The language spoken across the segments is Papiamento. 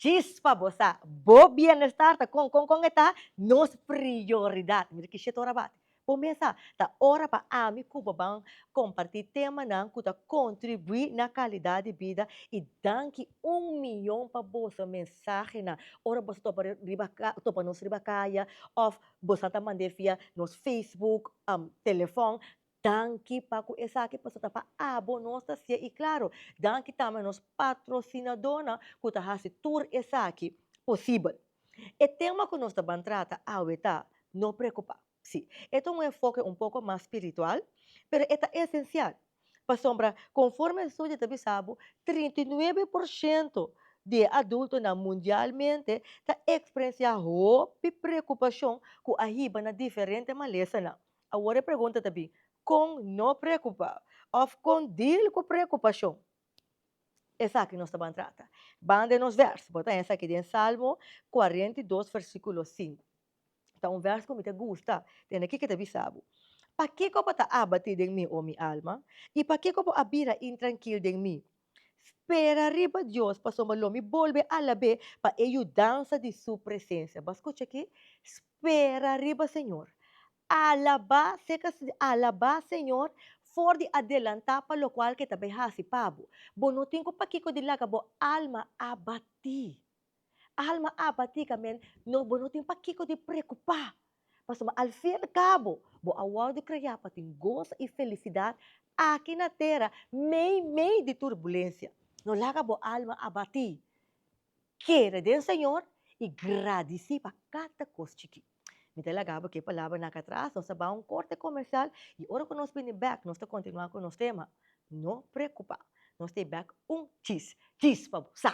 Chispa bo sa, bo bienestar ta kon kon kon e ta nos prioridat. Mira ki shit ora bati. Bo mes sa, ta ora pa ami ku bo ban kompartí temanan ku ta kontribuí na kalidat di bida i danki un miyon pa boso mensahenan ora boso topa riba topa nos riba kaya òf boso ta mand'é via nos Facebook, telefòn. Danki pa ku esaki pasobra ta pa abo nos ta hasié i klaro danki tambe nos patrosinadónan ku ta hasi tur esaki posibel. E tema ku nos ta ban trata awe ta No preokupá. Sí, e ta un enfoke un poko mas spiritual, pero e ta esensial. Pasobra konforme estudio ta bisa bo, 39% di e adultonan mundialmente ta eksperensiá hopi preokupashon ku a hiba na diferente malesanan. Awor e pregunta ta bin, kon no preokupá òf kon deal ku preokupashon? Esaki nos ta ban trata. Ban den nos vèrs. Bo ta hesaki den Salmo 42 versíkulo 5. Ta un vèrs ku mi ta gusta. Tende kiko e ta bisa bo, Pakiko bo ta abatí den mi, o mi alma? I pakiko bo a bira intrankil den mi? Spera riba Dios, pasobra lo mi bolbe alab'é pa e yudansa di su presensia. Bo a skucha aki? Spera riba Señor. Alabá, seka alabá Señor for di adelantá pa lokual ke ta bai hasi pa bo. Bo no tin ku pakiko di laga bo alma abatí. Alma abatí ka men no bo no tin pakiko di preokupá. Pasobra al fin al kabo bo a wòrdu kreá pa tin goso i felisidat aki na tera mei mei di turbulensia. No laga bo alma abatí. Kere den Señor i gradisí pa kada kos chikí. Mi ta laga bo ku e palabranan aki atras, nos ta bai un korte komersial i ora ku nos bini bèk nos ta kontinuá ku nos tema, No preokupá, nos ta e bèk un chis, chis pa bo sa!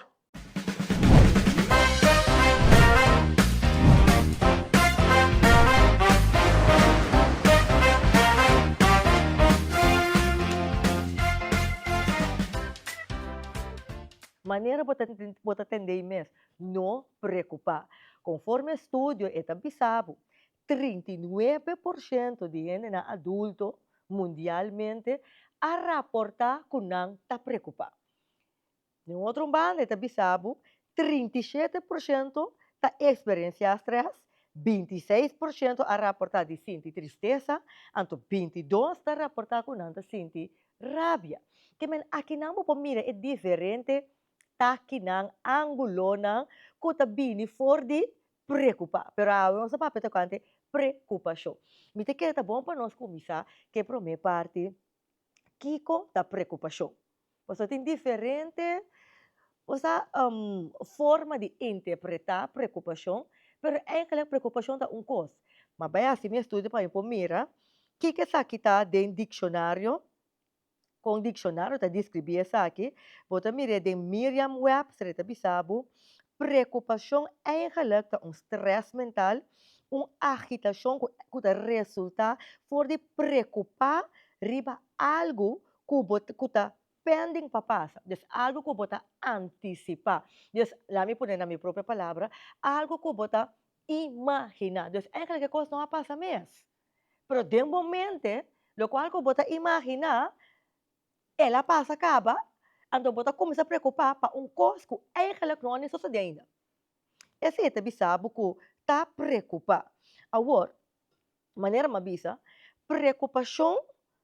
Manera bo ta bo ta tend'ei mes, no preokupá. Konforme estudio e ta bisa bo, 39% di hendenan adulto mundialmente a raportá ku nan ta preokupá. Den un otro banda e ta bisa bo, 37% ta eksperensiá strès, 26% a raportá di sinti tristesa, anto 22 ta raportá ku nan ta sinti Rabia. Ke men akinan bo por mira e diferente takinan, angulonan ku ta bini for di preokupá. Pero awe nos ta papia tokante preokupashon. Mi ta kere ta bon pa nos kuminsá ku e promé parti, kiko ta preokupashon? Pasobra tin diferente osea forma di interpretá preokupashon, pero eigenlijk preokupashon ta un kos. Ma bai hasi mi estudio pa mi por mira Kiko esaki ta den dikshonario? Kon dikshonario ta deskribí esaki? Bo ta mir'é den Merriam-Webster, e ta bisa bo, Preokupashon eigenlik ta un strès mental, un agitashon ku ku ta resultá for di preokupá riba algu ku bo ku ta pending pa pasa. Dus algu ku bo ta antisipá. Dus, laat mi pone na mi propio palabra, algu ku bo ta imaginá. Dus eigenlik e kos no a pasa mes. Pero den bo mente, lokual ku bo ta imaginá, el a pasa kaba, anto bo ta kuminsá preokupá pa un kos ku eigentlik no a ni sosodé ainda. Esei ta bisa bo ku ta preokupá. Awor, manera mi a bisa, preokupashon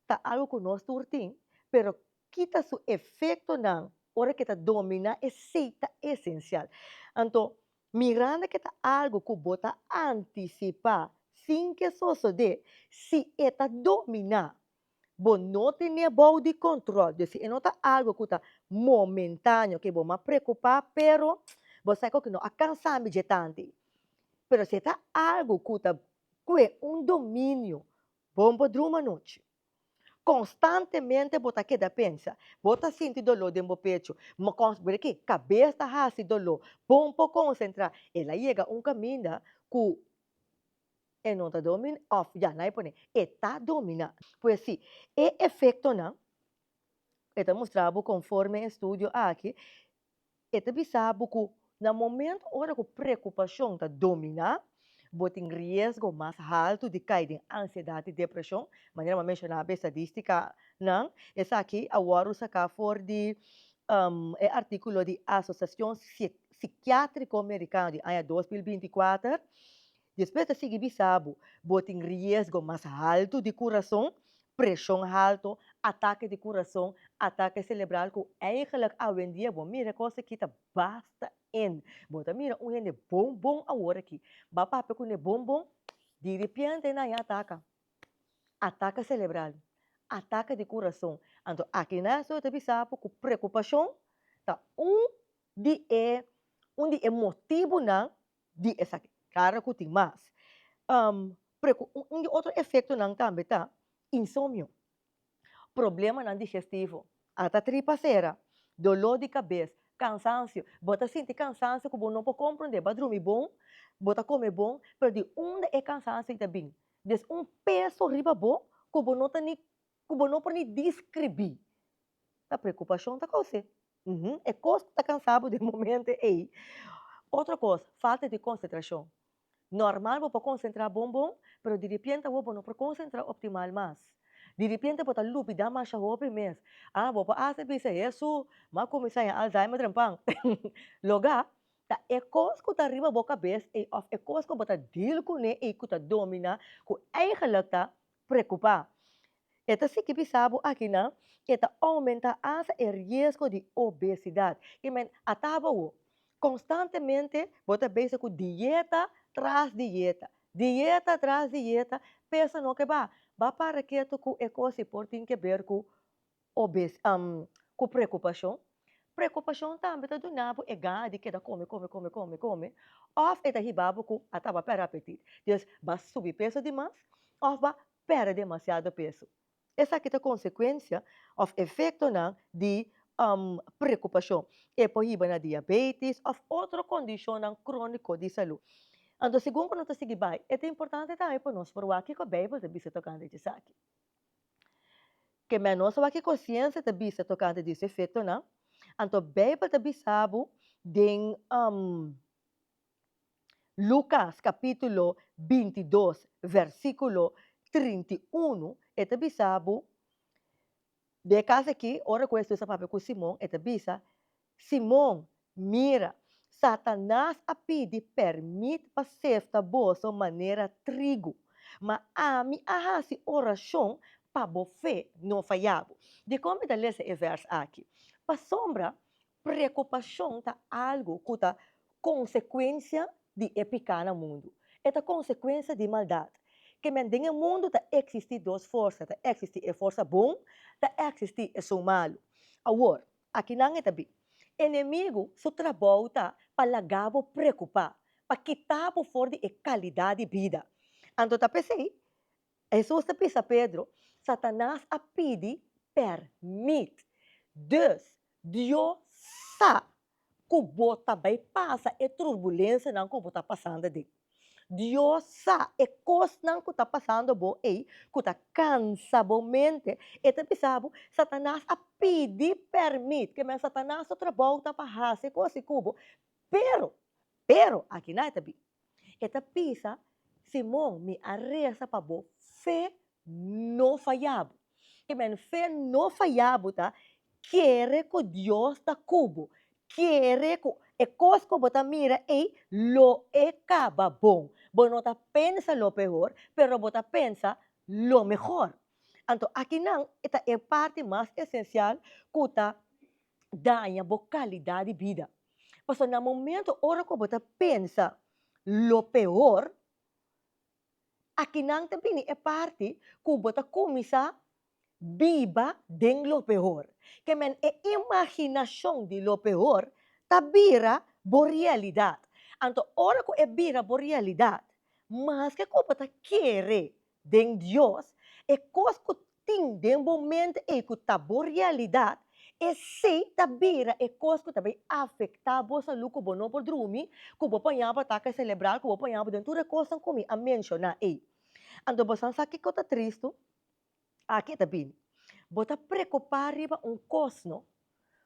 ta algu ku nos tur tin, pero kita su efektonan ora ke ta dominá esei ta esensial. Anto, Miranda ke ta algu ku bo ta antisipá sin ke sosodé, si e ta dominá, bo no ten'é bou di kontrol. Dus si e no ta algu ku ta momentáneo ke bo mas preokupá, pero bo sa ku no a kansá mi dje tantu. Pero si e ta algu ku ta kue un dominio, bon por druma anochi. Konstantemente bo ta keda pensa, bo ta sinti doló den bo pechu, mira aki, kabes ta hasi doló, bon por konsentrá. El a yega un kaminda ku e no ta dominá, òf ya, nan e pone, e ta dominá. Pues sí, e efektonan, e ta mustra bo konforme e estudio aki, E ta bisa bo ku na momento ora ku preokupashon ta dominá, bo tin riesgo mas haltu di kai den ansiedat i depreshon, manera mi a menshoná be estadístikanan. Esaki a wòrdu saká for di e artíkulo di Asosiashon. Sikiátriko Merikano di aña 2024, despues ta sigui bisa bo, bo tin riesgo mas haltu di kurason, preshon haltu, atake di kurason, atake selebral ku eigenlijk awendia bo mira e kos aki ta basta in. Bo ta mira un hende bon bon awor aki, bo a papia kuné bon bon, diripiente nan a ataka. Atake selebral, atake di kurason. Anto aki nan estoy ta bisa bo ku preokupashon ta un di e un di e motibunan di esaki. Klaro ku tin mas. Un di otro efektonan tambe ta insomnio. Problemanan digestivo, ata tripa sera, doló di kabes, kansansio. Bo ta sinti kansansio ku bo no por komprondé. Bo a drumi bon, bo ta kome bon, pero di unda e kansansio ei ta bin? Des un peso riba bo ku bo no ta ni ku bo no por ni deskribí. Ta preokupashon ta kous'é. E kos ku ta kansa bo den momento ei. Otro kos, falta di konsentrashon. Normal bo por konsentrá bon bon, pero diripiente awor bo no por konsentrá optimal mas. Diripiente bo ta lubidá masha hopi mes. Ah, bo por hasta bisa, Hesu, m'a kuminsá haña Alzheimer trempan. Logá, ta e kos ku ta riba bo kabes ei òf e kos ku bo ta deal kuné ei ku ta dominá, ku eigenlijk ta preokupá. E ta sigui bisa bo akinan, e ta oumentá asta e riesgo di obesidat. I men a taba bo, konstantemente bo ta bezig ku dieta tras dieta, dieta tras dieta, peso no ke baha. Ba para ketu ku e kos ei por tin keber ku obes ku preokupashon. Preokupashon tambe ta duna bo e gana di keda kome, kome, kome, kome, kome, òf e ta hiba bo ku a taba pèrdè apetit. Dus ba subi peso dimas òf ba pèrdè demasiado peso. Esaki ta konsekuensia òf efektonan di preokupashon. E por hiba na diabetis òf otro kondishonnan króniko di salú. Anto segun ku nos ta sigui bai, e ta importante tambe pa nos por wak kiko Beibel ta bisa tokante di esaki. Ke men nos a wak kiko siensia ta bisa tokante di su efektonan, anto Beibel ta bisa bo den Lukas kapítulo 22 versíkulo 31, e ta bisa bo, Den e kas aki, ora ku Hesus a papia ku Simon, e ta bisa, Simon, mira, Satanas a pidi pèrmit pa sefta boso manera trigu, ma ami a hasi orashon pa bo fe no faya bo. Dikon mi ta lesa e vèrs aki? Pasobra Preokupashon ta algu ku ta konsekuensia di e piká na mundu. E ta konsekuensia di maldat. Ke men den e mundu ta eksistí dos forsa, ta eksistí e forsa bon, ta eksistí esun malu. Awor, akinan e ta bin. Enemigu su trabou ta pa laga bo preokupá, pa kita bo for di e kalidat di bida. Anto ta p'esei Hesus ta bisa Pedro, Satanas a pidi pèrmit. Dus, Dios sa ku bo ta bai pasa e turbulensianan ku bo ta pasando aden. Dios sa e kosnan ku ta pasando bo ei ku ta kansa bo mente. E ta bisa bo, Satanas a pidi pèrmit. Ke men Satanas su trabou ta pa hasi kos ku bo. Pero, pero, aki nan e ta bin. E ta bisa, Simon, mi a resa pa bo fe no faya bo. Ke men fe no faya bo ta kere ku Dios ta ku bo, kere ku e kos ku bo ta mira ei lo e kaba bon. Bo no ta pensa lo peor, pero bo ta pensa lo mehor. Anto akinan e ta e parti mas esensial ku ta daña bo kalidat di bida. Pasobra na momento ora ku bo ta pensa lo peor, akinan ta bini e parti ku bo ta kuminsá biba den lo peor. Ke men e imaginashon di lo peor ta bira bo realidat. Anto ora ku e bira bo realidat, maske ku bo ta kere den Dios, e kos ku tin den bo mente ei ku ta bo realidat, esei ta bira e kos ku ta bai afektá bo salú ku bo no por drumi, ku bo paña bo atake selebral, ku bo paña bo den tur e kosnan ku mi a menshoná ei. Anto bo san sa kiko ta tristu? Aki e ta bini. Bo ta preokupá riba un kos no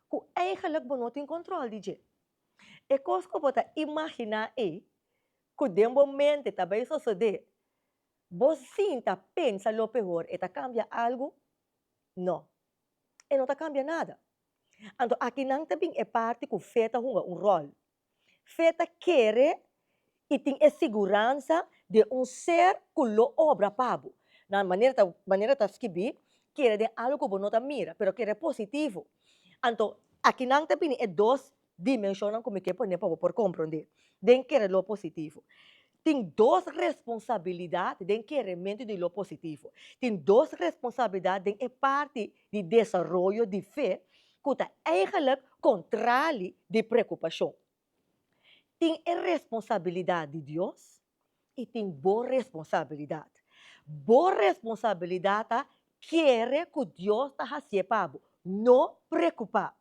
ku eigenlik bo no tin kontrol di dje. E kos ku bo ta imaginá ei ku den bo mente ta bai sosodé Bo sinta pensa lo pehor e ta cambia algo? No. E no ta cambia nada. Anto aki nan ta bin e parti cu fe ta hunga un rol. Fe ta kere i tin e siguransa den un ser ku lo obra pa bo. Na manera ta manera ta skibí, kere den algu ku bo no ta mira, pero kere positivo. Anto, akinan ta bini e dos dimenshonnan ku mi ke pone pa bo por komprondé den kere lo positivo. Tin dos responsabilidat den kerementu di lo positivo. Tin dos responsabilidat den e parti di desaroyo di fe ku ta eigenlijk kontrali di preokupashon. Tin e responsabilidat di Dios i tin bo responsabilidat. Bo responsabilidat ta kere ku Dios ta hasié pa bo. No preokupá.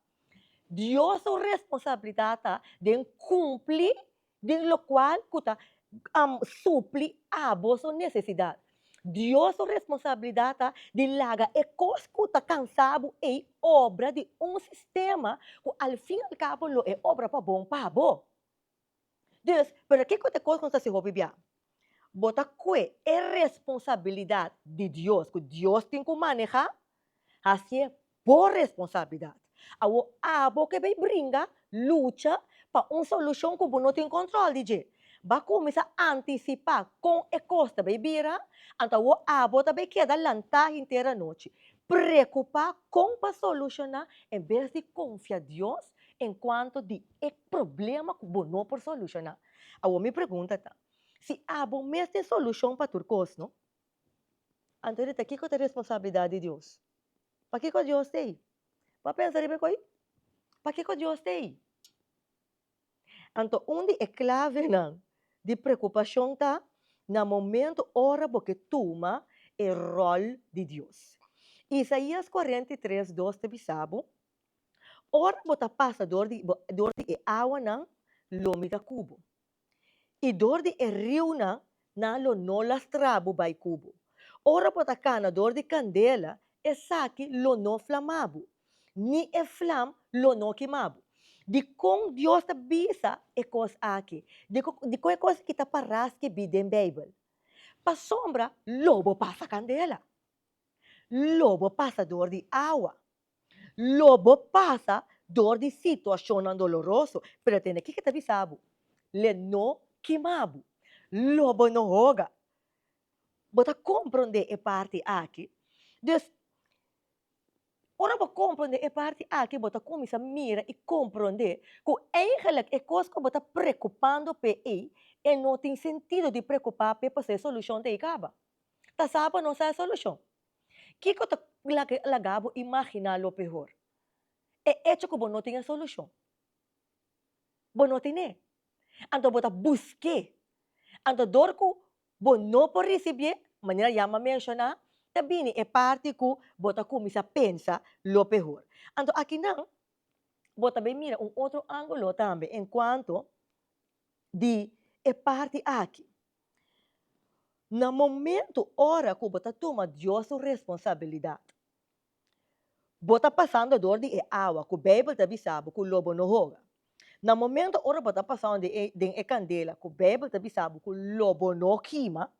Dios su responsabilidat ta den kumpli den lokual ku ta supli abo su nesesidat. Dios su responsabilidat ta di laga e kos ku ta kansa bo ei obra di un sistema ku al fin al kabo lo e obra pa bon pa bo. Dus, pero kiko ta e kos ku nos ta hasi hopi bia? Bo ta kue e responsabilidat di Dios ku Dios tin ku maneha, hasié bo responsabilidat. Awor abo ke bay bringa, lucha pa un solushon ku bo no tin kòntròl di dje. Ba kuminsá antisipá kon e kos ta bay bira, anto awor abo ta bay keda lantá henter anochi, preokupá kon pa solushoná en bes di konfia Dios enkuanto di e problema ku bo no por solushoná. Awor mi pregunta ta, si abo mes tin solushon pa tur kos, no? Anto rita kiko ta responsabilidat di Dios? Pakiko Dios ta ei? Bo a pensa riba e koi? Pakiko Dios ta ei? Anto un di e klavenan di preokupashon ta na momento ora bo ke tuma e ròl di Dios. Isaías 43, 2 ta bisa bo, Ora bo ta pasa dor di dor di e awanan, lo mi ta ku bo. I dor di e riunan, nan lo no lastra bo bai ku bo. Ora bo ta kana dor di kandela, esaki lo no flama bo, ni e flam lo no kima bo. Dikon Dios ta bisa e kos aki? Dikon e kos aki ta pará skibí den Beibel? Pasobra lo bo pasa kandela, lo bo pasa dor di awa, Lo bo pasa dor di situashonnan doloroso, pero tende kiko ta bisa bo, Le no kima bo. Lo bo no hoga. Bo ta komprondé e parti aki? Dus, ora bo komprondé e parti aki, bo ta kuminsá mira i komprondé ku eigenlik e kos ku bo ta preokupando p'e ei, e no tin sentido di preokupá p'e pasobra e solushon ta ei kaba. Ta sa bo no sa e solushon. Kiko ta laga bo imaginá lo pehor? E echo ku bo no tin e solushon. Bo no tin'é. Anto bo ta busk'é. Anto dor ku bo no por risibié, manera ya mi a menshoná, ta bini e parti ku bo ta kuminsá pensa lo pehor. Anto akinan bo ta bin mira un otro ángulo tambe enkuanto di e parti aki. Na momento ora ku bo ta tuma Dios su responsabilidat, bo ta pasando dor di e awa ku Beibel ta bisa bo ku lo bo no hoga. Na momento ora bo ta pasando den e den e kandela ku Beibel ta bisa bo ku lo bo no kima,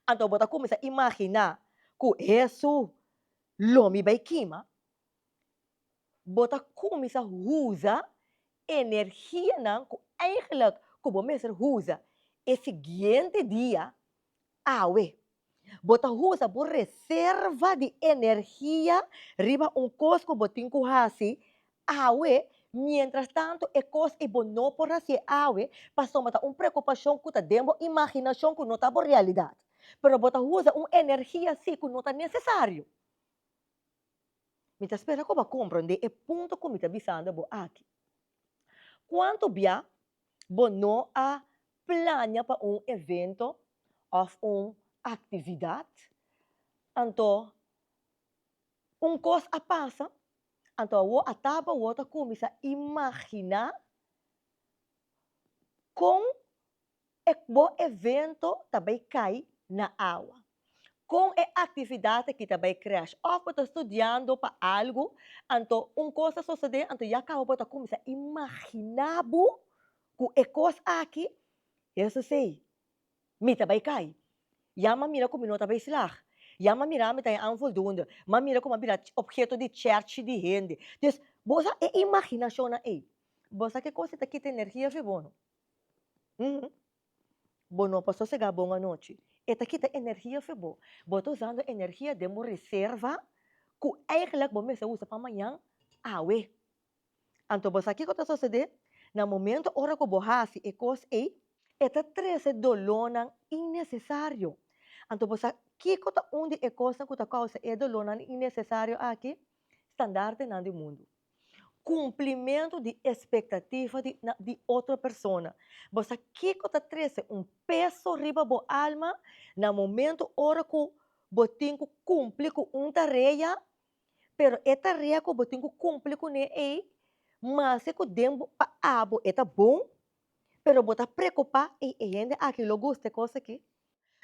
anto bo ta kuminsá imaginá ku Hesu lo mi bai kima. Bo ta kuminsá usa energianan ku eigenlijk ku bo mester usa e siguiente dia awe. Bo ta usa bo reserva di energia riba un kos ku bo tin ku hasi awe, mientras tanto e kos ei bo no por hasié awe pasobra ta un preokupashon ku ta den bo imaginashon ku no ta bo realidat. Pero bo ta usa un energia si ku no ta nesesario. Mi ta spera ku bo a komprondé e punto ku mi ta bisando bo aki. Kuantu bia bo no a plania pa un evento òf un aktividat, anto un kos a pasa, anto awor a taba awor ta kuminsá imaginá kon E bo evento ta bai kai na awa. Kon e aktividat aki ta bai crash? Òf bo ta studiando pa algu, anto un kos ta sosodé, anto ya kaba bo ta kuminsá imaginá bo ku e kos aki, Hesus ei, mi ta bai kai. Ya m'a mira ku mi no ta bai slag. Ya m'a mira mi ta e aanvoldoende. M'a mira ku m'a bira opheto di chèrchi di hende. Dus, bo sa e imaginashonnan ei. Bo sa ke kos ei ta kita energia fi bo no? Bo no por sosegá bon anochi. E ta kita energia for bo. Bo ta usando energia den bo reserva ku eigenlijk bo mester usa pa mañan awe. Anto bo sa kiko ta sosodé? Na momento ora ku bo hasi e kos ei, e ta trese dolónan innesesario. Anto bo sa kiko ta un di e kosnan ku ta kousa e dolónan innesesario aki? Standartenan di mundu. Kumplimentu di espektativa di di otro persona. Bo sa kiko ta trese un peso riba bo alma? Na momento ora ku bo tin ku kumpli ku un tarea, Pero e tarea ku bo tin ku kumpli kuné ei, maske ku den bo pa abo e ta bon, pero bo ta preokupá, ei e hende aki lo gusta e kos aki?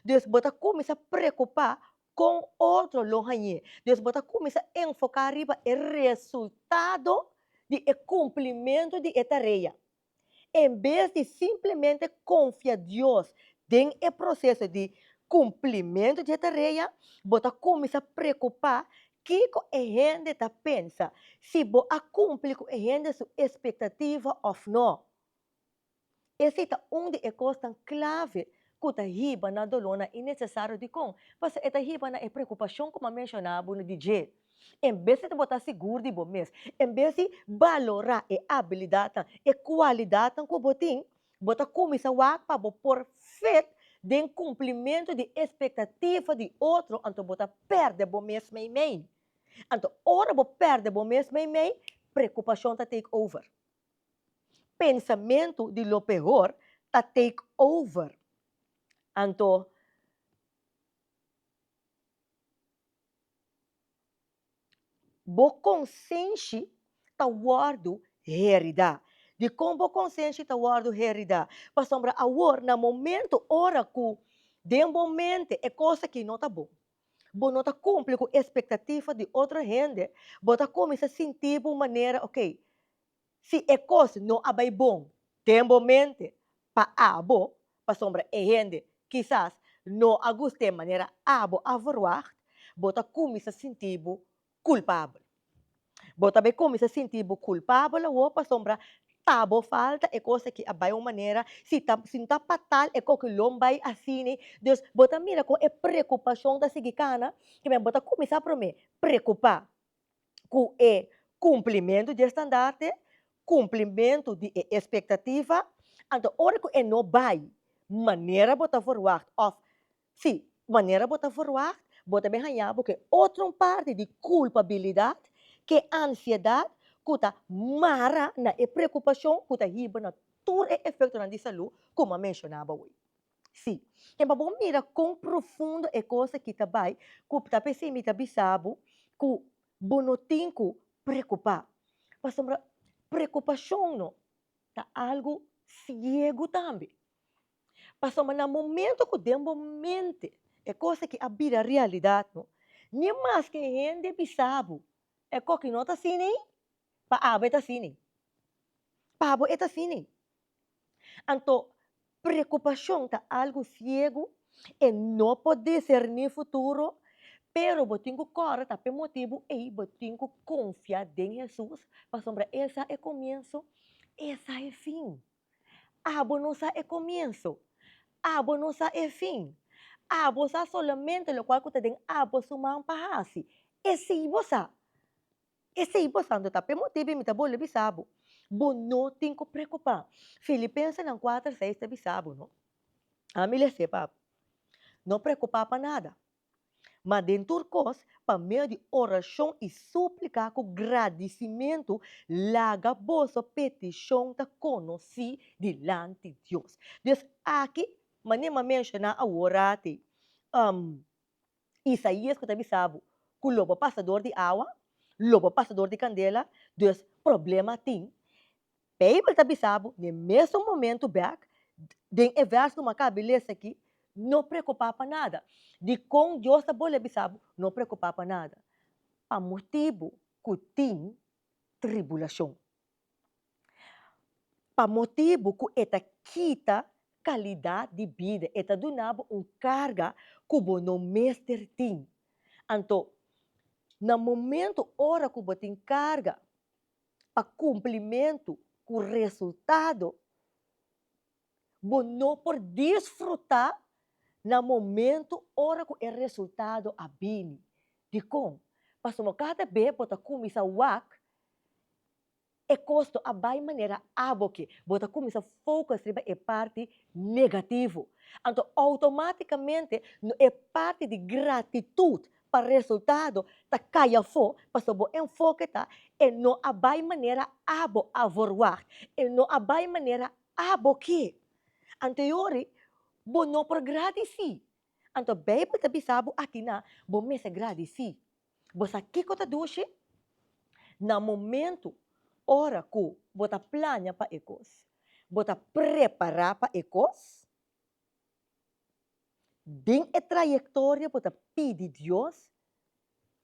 Dus bo ta kuminsá preokupá kon otro lo hañ'é. Dus bo ta kuminsá enfoká riba e resultado di e kumplimentu di e tarea. En bes di simplemente konfia Dios den e proseso di kumplimentu di e tarea, bo ta kuminsá preokupá kiko e hende ta pensa, si bo a kumpli ku e hende su espektativa òf nò. Esei ta un di e kosnan klave ku ta hiba na dolónan innesesario. Dikon? Pasobra e ta hiba na e preokupashon ku mi a menshoná bo di dje. En bes di bo ta sigur di bo mes, en bes di balorá e abilidatnan, e kualidatnan ku bo tin, bo ta kuminsá wak pa bo por fit den kumplimentu di espektativa di otro, anto bo ta pèrdè bo mes meimei. Anto ora bo pèrdè bo mes meimei, preokupashon ta take over. Pensamentu di lo pehor ta take over. Anto. Bo konsenshi ta wòrdu heridá. Dikon bo konsenshi ta wòrdu heridá? Pasobra awor na momento ora ku den bo mente e kos aki no ta bon, bo no ta kumpli ku espektativa di otro hende, bo ta kuminsá sinti bo manera, okey, Si e kos no a bai bon den bo mente pa abo, pasobra e hende kisas no a gust'é manera abo a verwagt, bo ta kuminsá sinti bo kulpabel. Bo ta bai kuminsá sinti bo kulpabel awor pasobra ta bo falta e kos aki a bai un manera, si ta si no ta pa tal e koki lo bai asina. Dus bo ta mira kon e preokupashon ta sigui kana, kimen bo ta kuminsá promé preokupá ku e kumplimentu di e standarte, kumplimentu di e espektativa, anto ora ku e no bai manera bo ta verwagt òf si, manera bo ta verwagt, bo ta bin haña bo ku e otro parti di kulpabilidat, ku e ansiedat ku ta mara na e preokupashon ku ta hiba na tur e efektonan di salú ku mi a menshoná bo awor. Sí. Ken pa bo mira kon profundo e kos aki ta bai, ku ta p'esei mi ta bisa bo ku bo no tin ku preokupá. Pasobra preokupashon no ta algu siegu tambe. Pasobra na momento ku den bo mente e kos aki a bira realidat no, ni maske hende bisa bo e koki no ta asina ei, pa abo e ta asina ei. Pa abo e ta asina ei. Anto, preokupashon ta algu siegu, e no por diserní futuro, pero bo tin ku kòrda ta p'e motibu ei bo tin ku konfia den Hesus, pasobra e sa e komienso, e sa e fin. Abo no sa e komienso, abo no sa e fin, abo sa solamente lokual ku ta den abo su man pa hasi, esei bo sa. Esei bo santo ta p'e motibu mi ta bolbe bisa bo, bo no tin ku preokupá. Filipensenan kuater seis ta bisa bo, no? Ami les'é pa bo, No preokupá pa nada, ma den tur kos, pa medio di orashon i súplika ku gradisimentu, laga boso petishon ta konosí dilanti Dios. Dios, aki, manera mi a menshoná awor ati, Isaías ku ta bisa bo ku lo bo pasa dor di awa, lo bo pasa dor di kandela, dus problema tin. Beibel ta bisa bo den mesun momentu bek, den e vèrs ku mi a kaba di lesa aki, no preokupá pa nada. Dikon Dios ta bolbe bisa bo no preokupá pa nada? Pa motibu ku tin tribulashon. Pa motibu ku e ta kita kalidat di bida, e ta duna bo un karga ku bo no mester tin. Anto, na momentu ora ku bo tin karga pa kumplimentu ku resultado, Bo no por disfrutá na momento ora ku e resultado a bini. Dikon? Pasobra kada be bo ta kuminsá wak e kos no a bai manera abo ke. Bo ta kuminsá focus riba e parti negativo. Anto outomátikamente e parti di gratitut pa resultado ta kai afó pasobra bo enfoke ta e no a bai manera abo a verwagt, e no a bai manera abo ke. Anto e ora bo no por gradisí. Anto Beibel ta bisa bo akinan bo mester gradisí. Bo sa kiko ta dushi? Na momento ora ku bo ta plania pa e kos, bo ta prepará pa e kos, den e trayektoria bo ta pidi Dios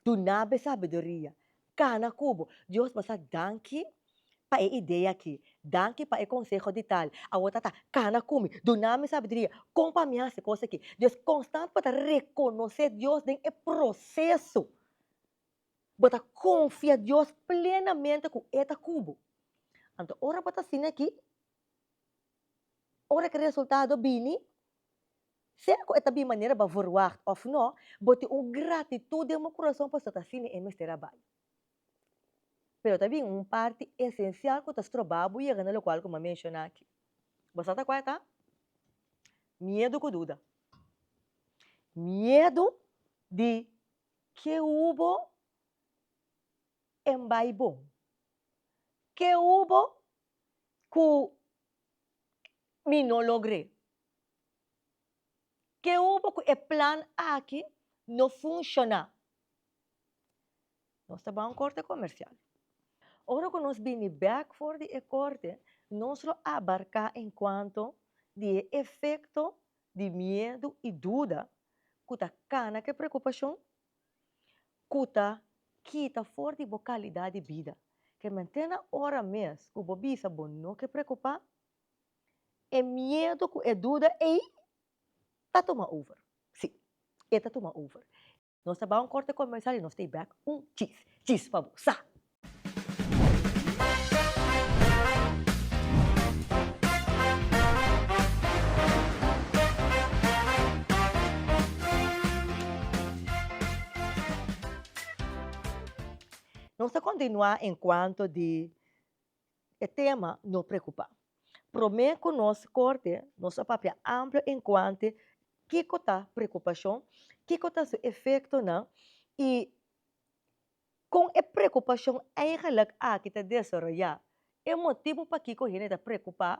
duna bo e sabiduria, kana ku bo. Dios bo sa danki pa e idea aki, danki pa e konseho di tal, awor tata kana ku mi, duna mi sabiduria, kon pa mi hasi e kos aki. Dios konstant bo ta rekonosé Dios den e proseso. Bo ta konfia Dios plenamente ku e ta ku bo. Anto ora bo ta asina aki, Ora ku e resultado bini, sea ku e ta bin manera bo a verwagt òf nò, bo tin un gratitut den bo kurason pasobra ta asina e mester a bai. Pero ta bin un parti esensial ku ta stroba bo yega na lokual ku mi a menshoná aki. Bo sa ta kua e ta? Miedu ku duda. Miedu di ke hubo en bai bon. Ke hubo ku mi no logr'é. Ke hubo ku e plan aki no funshoná? Nos ta bai un korte komersial. Ora ku nos bini bèk for di e korte, nos lo abarká enkuanto di e efekto di miedu i duda ku ta kana ku e preokupashon ku ta kita for di bo kalidat di bida. Ke mantén na ora mes ku bo bisa bo no ke preokupá, e miedu ku e duda ei ta tuma over. Sí, e ta tuma over. Nos ta bai un korte komersial i nos ta ei bèk un chis. Chis pa bo sa! Nos ta kontinuá enkuanto di e tema No Preokupá. Promé ku nos korte, nos a papia amplio enkuante kiko ta preokupashon, kiko ta su efektonan i Kon e preokupashon eigenlik aki ta desaroyá? E motibu pakiko hende ta preokupá,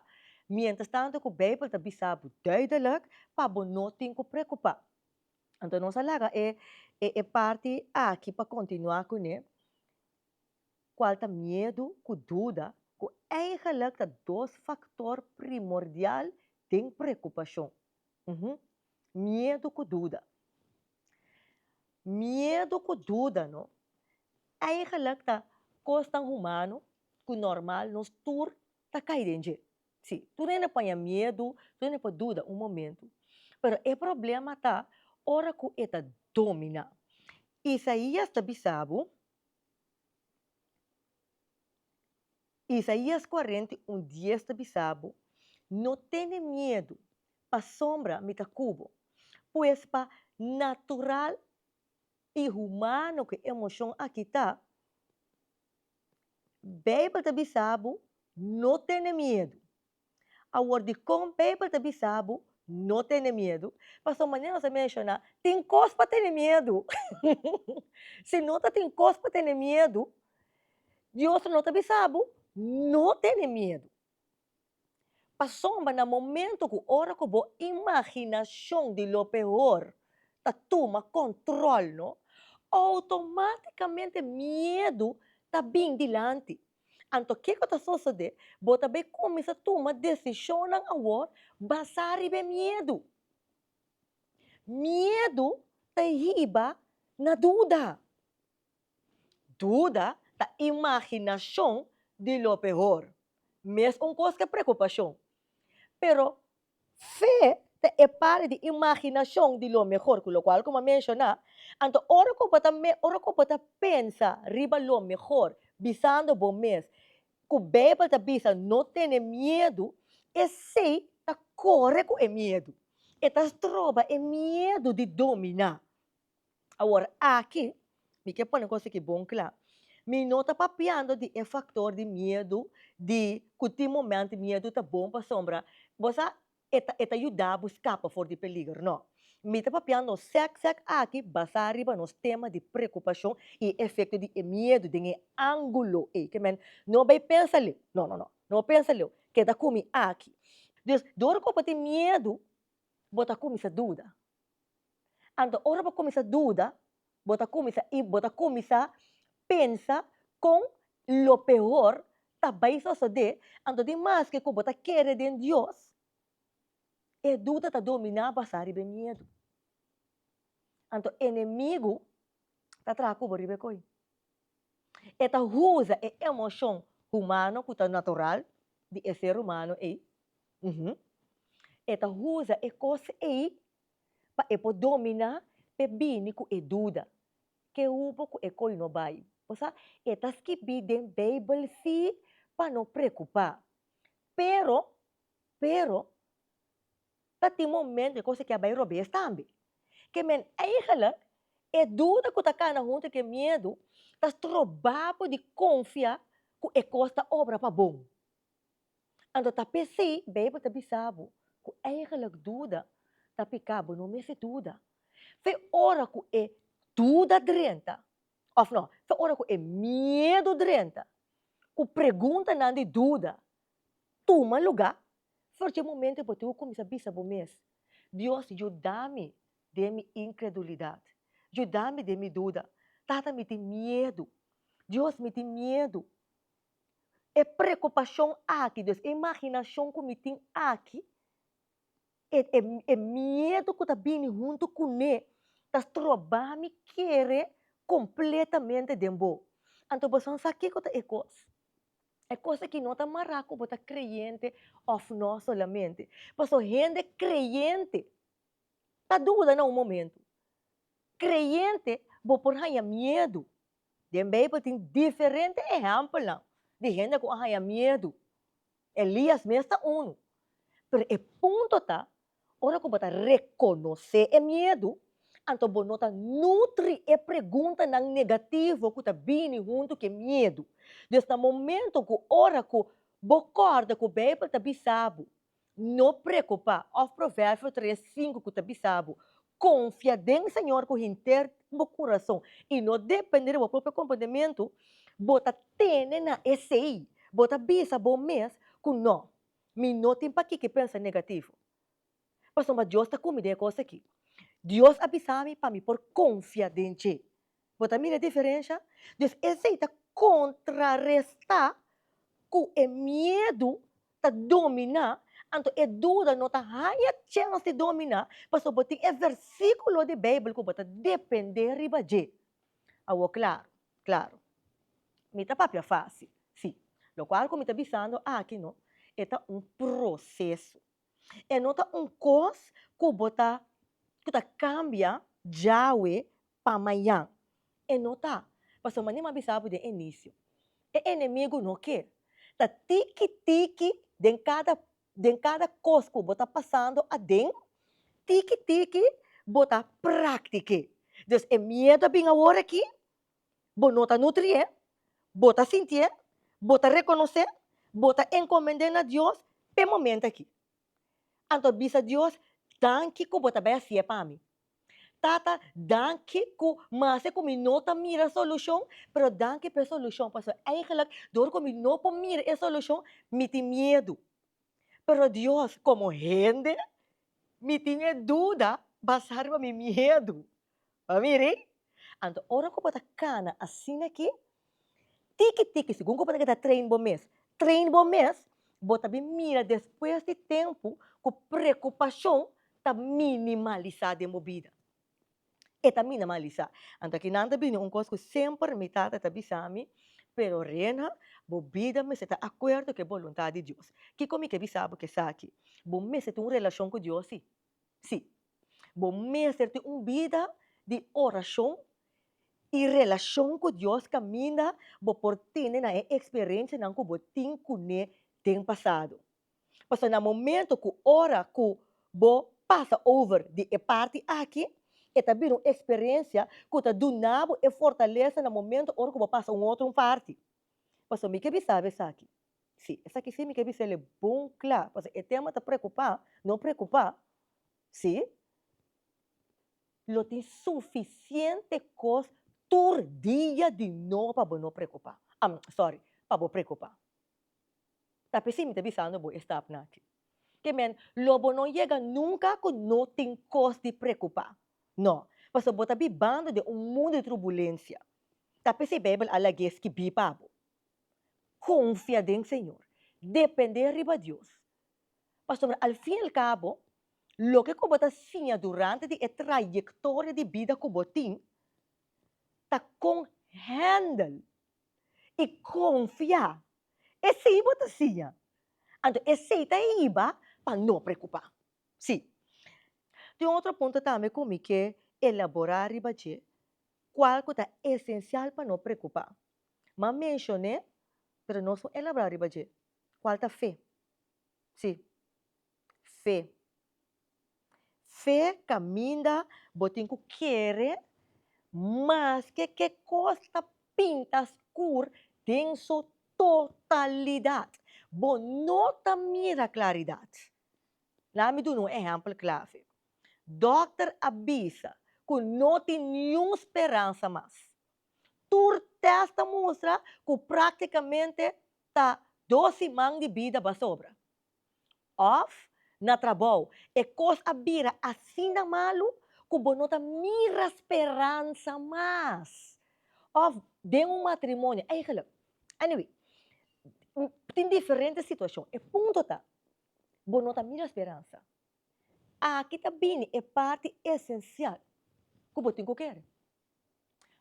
miéntras tantu ku Beibel ta bisa bo duidelik pa bo no tin ku preokupá. Anto nos a laga e e parti aki pa kontinuá kuné, kual ta miedu ku duda, ku eigenlik ta dos faktor primordial den preokupashon. Miedu ku duda. Miedu ku duda no eigenlijk ta kosnan humano ku normal nos tur ta kai den dje. Si, tur hende por haña miedu, tur hende por duda un momentu, pero e problema ta ora ku e ta dominá. Isaías ta bisa bo, Isaías 41:10 ta bisa bo, No tene miedu, pasobra mi ta ku bo. Pues pa natural i humano ku e emoshon aki ta, Beibel ta bisa bo, No tene miedu. Awor dikon Beibel ta bisa bo no tene miedu? Pasobra manera nos a menshoná, tin kos pa tene miedu. Si no ta tin kos pa tene miedu, Dios lo no ta bisa bo no tene miedu. Pasobra na momento ku ora ku bo imaginashon di lo peor ta tuma kontròl no, outomátikamente miedu ta bin dilanti. Anto kiko ta sosodé? Bo ta bai kuminsá tuma desishonnan awor basá riba e miedu. Miedu ta hiba na duda. Duda ta imaginashon di lo pehor. Mes un kos ke preokupashon. Pero fe ta e parti di imaginashon di lo mehor, ku lokual ku mi a menshoná. Anto ora ku bo ta ora ku bo ta pensa riba lo mehor, bisando bo mes ku Beibel ta bisa no tene miedu, esei. ta kore ku e miedu. E ta stroba e miedu di dominá. Awor aki, mi ke pone kos aki bon kla, mi no ta papiando di e faktor di miedu di ku tin momento miedu ta bon pasobra bo sa e ta e ta yuda bo skapa for di peliger, no. Mi ta papiando sèk sèk aki basá riba nos tema di preokupashon i e efekto di e miedu den e ángulo ei. Ke men, no bai pensa leu, no no no, no pensa leu, keda ku mi aki. Dus, dor ku bo tin miedu, bo ta kuminsá duda. Anto ora bo kuminsá duda, bo ta kuminsá i bo ta kuminsá pensa kon lo peor ta bai sosodé, anto di maske ku bo ta kere den Dios, e duda ta dominá basá riba e miedu. Anto enemigu ta traha ku bo riba e koi. E ta usa e emoshon humano ku ta natural di e ser humano ei, e ta usa e kos ei pa e por dominá p'e bini ku e duda. Ke hubo ku e koi no bai? Bo sa, e ta skibí den Beibel sí pa no preokupá. Pero, pero, ta tin momento e kos aki a bai robes tambe. Ke men eigenlijk e duda ku ta kana huntu ku e miedu ta stroba bo di konfia ku e kos ta obra pa bon. Anto ta p'esei Beibel ta bisa bo ku eigenlijk duda ta piká, bo no mester duda. Fe ora ku e duda drenta, òf no, fe ora ku e miedu drenta, ku preguntanan di duda tuma lugá, for dje momento bo tin ku kuminsá bisa bo mes, Dios yuda mi den mi inkredulidat, yuda mi den mi duda, Tata mi tin miedu, Dios mi tin miedu. E preokupashon aki, dus e imaginashon ku mi tin aki, e e e miedu ku ta bini huntu kuné ta stroba mi kere kompletamente den bo. Anto bo san sa kiko ta e kos? E kos aki no ta mará ku bo ta kreyente òf no solamente. Pasobra hende kreyente ta duda na un momentu. Kreyente bo por haña miedu. Den Beibel tin diferente ehèmpelnan di hende ku a haña miedu. Elías mes ta unu. Pero e punto ta, ora ku bo ta rekonosé e miedu, anto bo no ta nutri e preguntanan negativo ku ta bini huntu ku e miedu. Dus na momento ku ora ku bo kòrda ku Beibel ta bisa bo, no preokupá, òf Proverbio 3:5 ku ta bisa bo, konfia den Señor ku henter bo kurason i no dependé di bo propio komprendementu, bo ta tene na esei, bo ta bisa bo mes ku no, mi no tin pakiko pensa negativo, pasobra Dios ta ku mi den e kos aki. Dios a bisa mi pa mi por konfia den dje. Bo ta mira e diferensha? Dus esei ta kontrarestá ku e miedu ta dominá, anto e duda no ta haña chèns di dominá, pasobra bo tin e versíkulo di Beibel ku bo ta dependé riba dje. Awor klaro, klaro, mi ta papia fásil, sí. Lokual ku mi ta bisando aki no, e ta un proseso. E no ta un kos ku bo ta ku ta kambia djawe pa mañan. E no ta. Pasobra manera mi a bisa bo den inisio, e enemigu no ke. Ta tiki tiki den kada den kada kos ku bo ta pasando aden, tiki tiki bo ta praktik'é. Dus e miedu a bin awor aki, bo no ta nutri'é, bo ta sintié, bo ta rekonosé, bo ta enkomend'é na Dios p'e momento aki. Anto bisa Dios, danki ku bo ta bai hasié pa mi. Tata, danki ku maske ku mi no ta mira solushon, pero danki p'e solushon, pasobra eigenlijk dor ku mi no por mira e solushon, mi tin miedu. Pero Dios, komo hende, mi tin e duda basá riba mi miedu. Bo a mira ei? Anto ora ku bo ta kana asina aki, tiki tiki, segun ku bo ta keda train bo mes, train bo mes, bo ta bin mira despues di tempu ku preokupashon ta minimalisá den bo bida. E ta minimalisá. Anto aki nan ta bini un kos ku semper mi tata ta bisa mi, pero Rena, bo bida mester ta akuerdo ku e boluntat di Dios. Kiko mi ke bisa bo ku esaki? Bo mester tin un relashon ku Dios, sí. Sí. Bo mester tin un bida di orashon i relashon ku Dios kaminda bo por tene na e eksperensianan ku bo tin kuné den pasado. Pasobra na momento ku ora ku bo pasa over di e parti aki, e ta bira un eksperensia ku ta duna bo e fortalesa na momento ora ku bo pasa un otro un parti. Pasobra mi ke bisa bo esaki. Sí, esaki sí mi ke bisa el bon kla, pasobra e tema ta preokupá, no preokupá, sí. Lo tin sufisiente kos tur dia di nobo pa bo no preokupá. Sorry, pa bo preokupá. Ta p'esei mi ta bisando bo e stapnan aki. Ke men, lo bo no yega nunka ku no tin kos di preokupá. No, pasobra bo ta bibando den un mundu di turbulensia. Ta p'esei Beibel a lag'é skibí pa bo. Konfia den Señor, dependé riba Dios. Pasobra al fin i al kabo, loke ku bo ta siña durante di e trayektoria di bida ku bo tin ta kon hèndel i konfia. Esei bo ta siña. Anto esei ta hiba pa no preokupá. Sí. Tin un otro punto tambe ku mi ke elaborá riba dje, kual ku ta esensial pa no preokupá. M'a menshon'é, pero nos no elaborá riba dje, kual ta fe. Sí, fe. Fe kaminda bo tin ku kere maske ke kos ta pinta skur den su totalidat. Bo no ta mira klaridat. Laat mi duna un ehèmpel klave. Dòkter a bisa ku no tin niun speransa mas. Tur tèst ta mustra ku práktikamente ta dos siman di bida ba sobra. Òf, na trabou, e kos a bira asina malu ku bo no ta mira speransa mas. Òf, den un matrimonio, eigenlijk, anyway, tin diferente situashon. E punto ta, bo no ta mira speransa. Aki ta bini e parti esensial ku bo tin ku kere.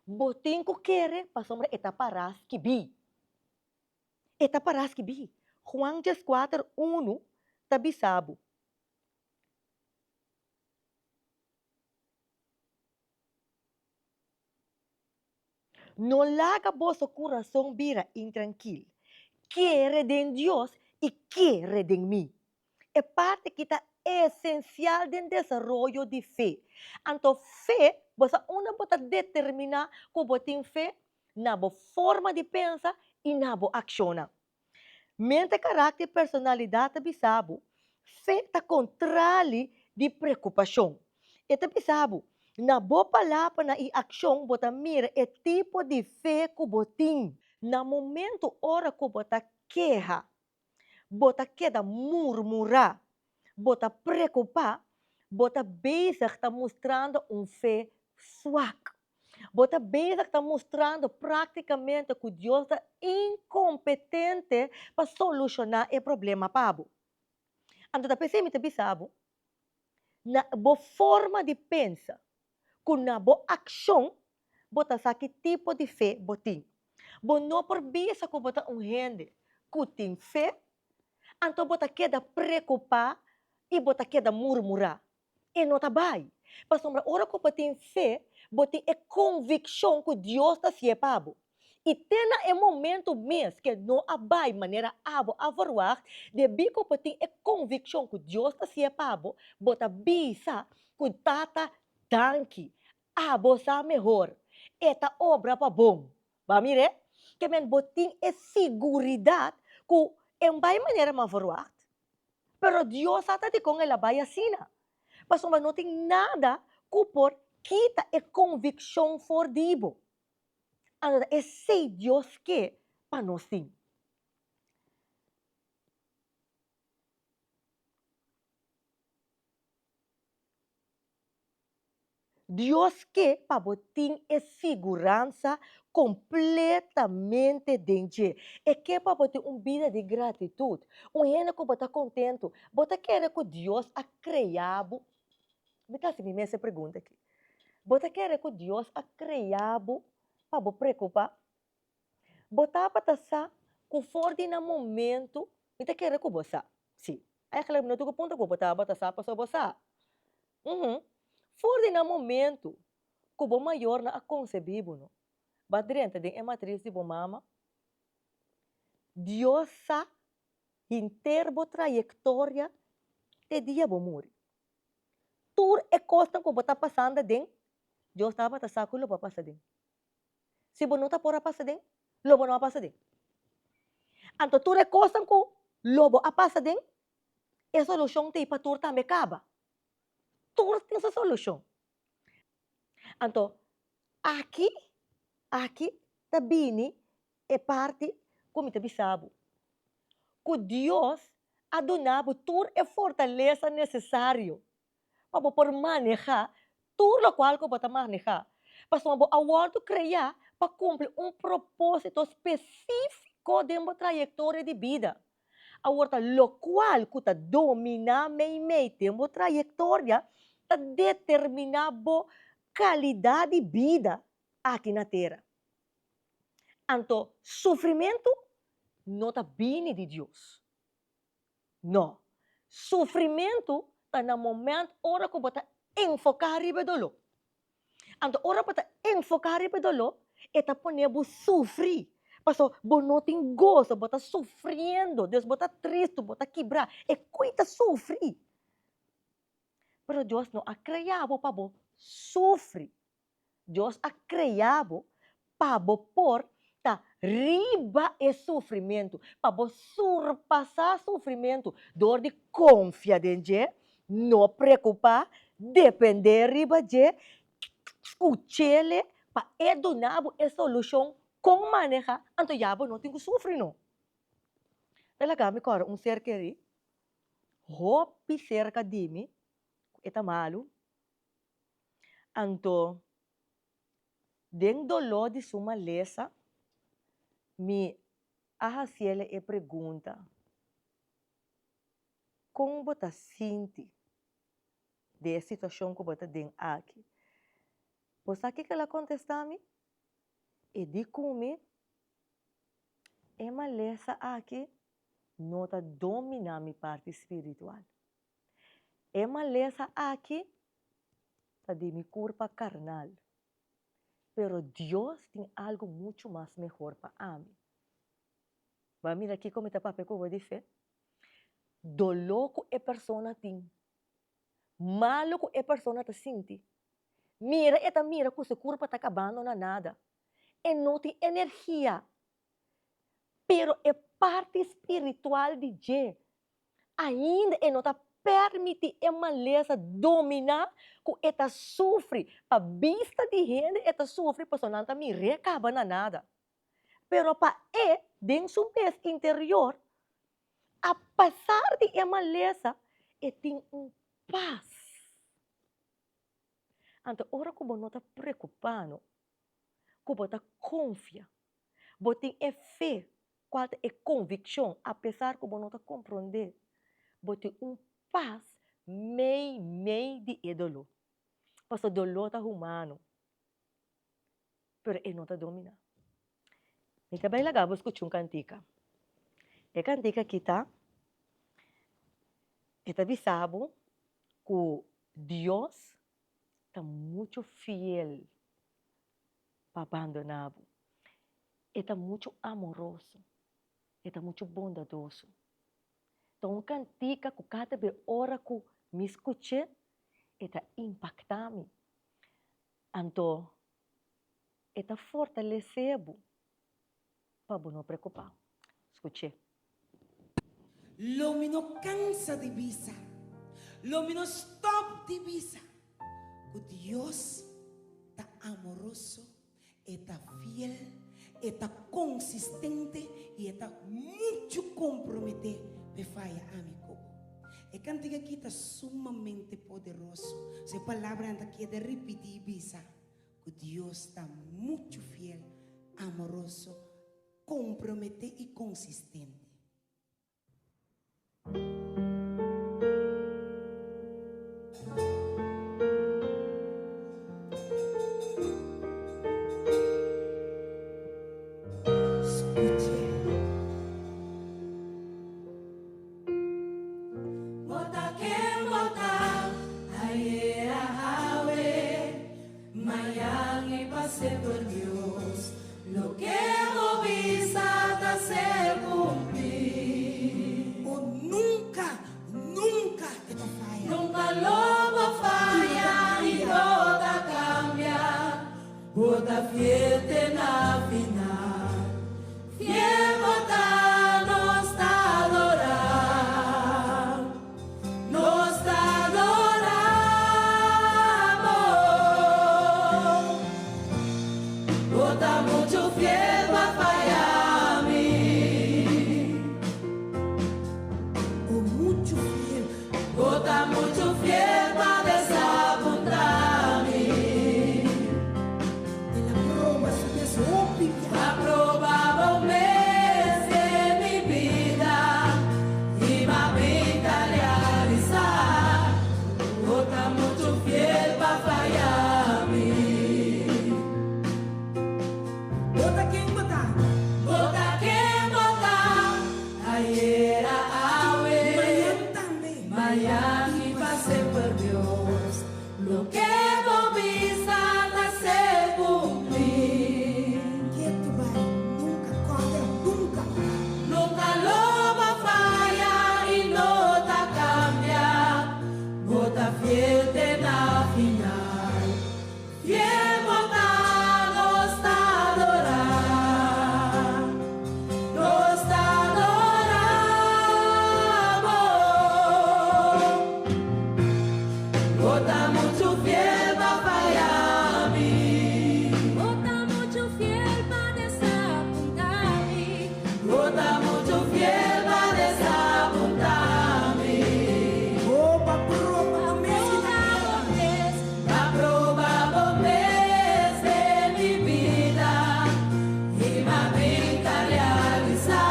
Bo tin ku kere pasobra e ta pará skibí. E ta pará skibí. Juan dieskuater unu ta bisa bo. No laga boso kurason bira intrankil. Kere den Dios i kere den mi. E parti ki ta esensial den desaroyo di fe. Anto fe, bo sa unda bo ta determiná ku bo tin fe? Na bo forma di pensa i na bo akshonnan. Mente, karakter i personalidat ta bisa bo, fe ta kontrali di preokupashon. E ta bisa bo, na bo palabranan i akshon bo ta mira e tipo di fe ku bo tin. Na momentu ora ku bo ta keha, bo ta keda murmurá, bo ta preokupá, bo ta bezig ta mustrando un fe swak. Bo ta bezig ta mustrando práktikamente ku Dios ta inkompetente pa solushoná e problema pa bo. Anto ta p'esei mi ta bisa bo, na bo forma di pensa ku na bo akshon bo ta sa ki tipo di fe bo tin. Bo no por bisa ku bo ta un hende ku tin fe, anto bo ta keda preokupá i bo ta keda murmurá. E no ta bai. Pasobra ora ku bo tin fe, bo tin e konvikshon ku Dios ta hasié pa bo. I te na e momento mes ke no a bai manera abo a verwagt, debí ku bo tin e konvikshon ku Dios ta hasié pa bo, bo ta bisa ku Tata, danki, abo sa mehor, e ta obra pa bon. Bo a mir'é? Ke men bo tin e siguridat ku e un bai manera mi a verwagt, pero Dios sa ta dikon el a bai asina, pasobra no tin nada ku por kita e konvikshon for di bo. Anto ta esei Dios ke pa nos tin. Dios ke pa bo tin e siguransa kompletamente den dje. E ke pa bo tin un bida di gratitut, un hende ku bo ta kontentu. Bo ta kere ku Dios a krea bo? Mi ta hasi mi mes e pregunta aki. Bo ta kere ku Dios a krea bo pa bo preokupá? Bo tabata sa ku for di na momentu, mi ta kere ku bo sa, si, eigenlijk mi no tin ku puntra ku bo tabata sa pasobra bo sa. Uhum. For di nan momentu ku bo mayornan a konsebí bo no, bo a drenta den e matris di bo mama, Dios sa Henter bo trayektoria te dia bo muri. Tur e kosnan ku bo ta pasando aden, Dios tabata sa ku lo bo a pasa aden. Si bo no ta por a pasa aden, lo bo no a pasa aden. Anto tur e kosnan ku lo bo a pasa aden, e solushon ta ei pa tur tambe kaba. Tur tin su solushon. Anto aki, aki ta bini e parti ku mi ta bisa bo, ku Dios a duna bo tur e fortalesa nesesario pa bo por manehá tur lokual ku bo ta manehá, pasobra bo a wòrdu kreá pa kumpli un propósito spesífiko den bo trayektoria di bida. Awor ta lokual ku ta dominá meimei den bo trayektoria ta determiná bo kalidat di bida aki na tera. Anto sufrimentu no ta bini di Dios. No. Sufrimentu ta na moment ora ku bo ta enfoká riba e doló. Anto ora bo ta enfoká riba e doló, e ta pone bo sufri. Pasobra bo no tin goso, bo ta sufriendo, dus bo ta tristu, bo ta kibrá. E kui ta sufri. Pero Dios no a krea bo pa bo sufri. Dios a krea bo pa bo por ta riba e sufrimentu, pa bo surpasá sufrimentu dor di konfia den dje, no preokupá, dependé riba dje, skuch'el pa e duna bo e solushon kon manehá, anto ya bo no tin ku sufri no. Ta laga mi kòrda un ser kerí hopi serka di mi ku e ta malu. Anto, den doló di su malesa, mi a hasiele e pregunta, Kon bo ta sinti den e situashon ku bo ta den aki? Bo sa kiko el a kontestá mi? E di ku mi, E malesa aki no ta dominá mi parti spiritual. E malesa aki ta di mi kurpa karnal, pero Dios tin algu muchu mas mehor pa ami. Bo a mira kiko mi ta papia ku bo di fe? Doló ku e persona tin, malu ku e persona ta sinti, mira e ta mira ku su kurpa ta kabando na nada, e no tin energia, pero e parti spiritual di dje Ainda e no ta permití e malesa dominá ku e ta sufri. Pa bista di hende e ta sufri pasobra nan ta mir'é kaba na nada. Pero pa e, den su mes interior, apesar di e malesa, e tin un pas. Anto ora ku bo no ta preokupá no, ku bo ta konfia, bo tin e fe Cual ta e conviccion, apesar cu bo no ta comprende, bo tin un pas mei mei di e dolor. Pasobra dolor ta humano, pero e no ta domina. Mi ta bay laga bo scucha un cantica. E cantica aki ta, e ta bisa bo cu Dios ta mucho fiel pa bandona bo. E ta muchu amoroso, e ta muchu bondadoso. Ta un kantika ku kada be ora ku mi skuch'é, e ta impaktá mi. Anto e ta fortalesé bo pa bo no preokupá. Skuch'é. Lo mi no kansa di bisa, lo mi no stòp di bisa ku Dios ta amoroso, e ta fiel, e ta konsistente i e ta muchu komprometé p'e faya ami ku bo. E kantika aki ta sumamente poderoso. Su e palabranan ta keda ripití i bisa ku Dios ta muchu fiel, amoroso, Komprometé i konsistente. Skuch'é. Bo ta ken bo ta, ayera awe. Mañan i pa semper Dios, loke bo bisa ta ser cumplí. lo bo faya i no ta kambia, bo ta fiel te na final. Fiel bo ta, nos ta adorá, nos ta adorá bo. Bo ta muchu fiel pa faya mi. Bo muchu fiel. Bo ta muchu fiel pa desapuntá mi. El a proba su mes hopi bia. A proba bo mes den mi bida i m'a bin ta realisá bo ta muchu fiel pa faya mi. Bo ta ken bo ta. Bo ta ken bo ta, ayera, awe. Mañan tambe. Mañan i pa semper Dios. Loke bo bisa ta ser cumplí. Ketu bai, nunca, corda, nunca. Nunca lo bo faya i no ta cambia, bo ta fiel te na final. Fiel bo ta, nos ta adorá, nos ta adorá bo. Bo ta muchu fiel pa faya mi. Bo ta muchu fiel pa desapuntá mi. Bo ta muchu fiel pa desapuntá mi. Oh, b'a proba bo mes ki ta Proba bo mes. A proba bo mes den mi bida i m'a bin ta realisá